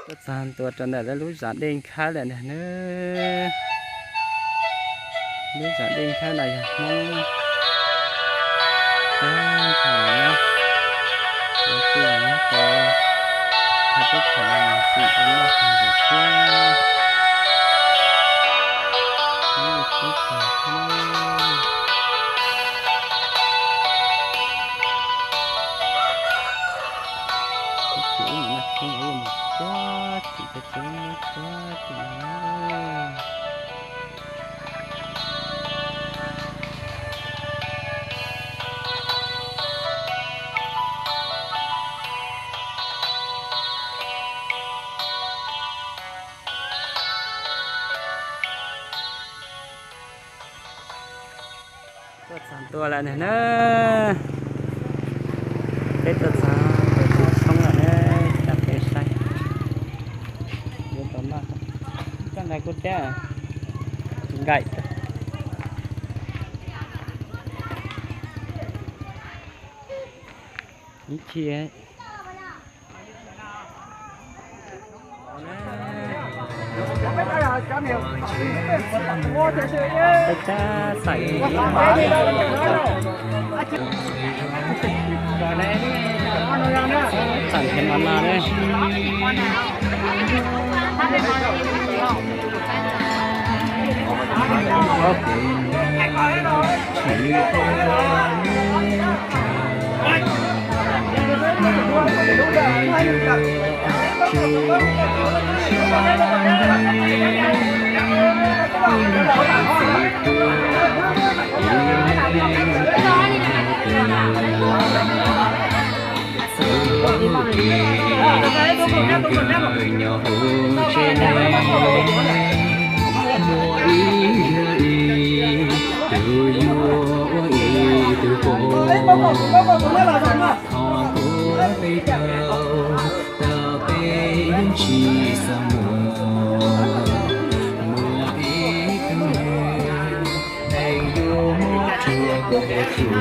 Tuaj txog ntua rau ntawm lub zos Dej Nkhawb lawm ntag nawb. Lub zos Dej Nkhawb no yog Hmoob tag nrho nyob, lawv kuj los nyob tau thaj teb chaws no xwm tau noj tag nrho thiab. Nyob li teb chaws thiab. Ib chim wb mus noj tshoob, wb mus puag tim cov tsev puag tim no. Tuaj txog ntua lawm na. Peb tuaj txog tus tshoob lawm na, coj peb saib. Yuav tau noj, coj ntawd kuj thiab, tsis nkaim. Ib chim peb cab xaim, xaim heev mas no ne. Muaj ib yam ib tug yuav ua ib tug poj, qhov kuv peb caug tau peb yeej tsis xav muaj. Muaj ib tug neeg, neeg yuav muab rhuav kuv tus txiv.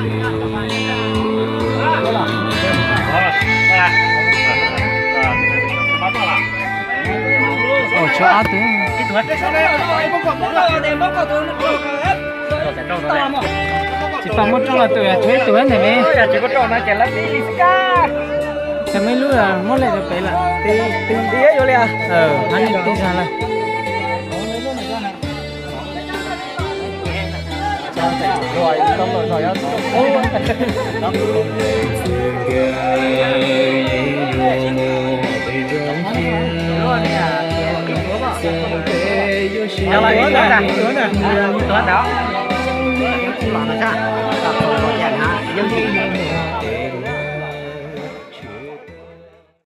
Ua tshuav ob tug. Tsis pom muaj rau los tus, tshuav ib tug ntawm me. Tshuav ib lub muab lem rau pem lawm. Tib, tib, tib yuav li. Hab ni tib zag lawm.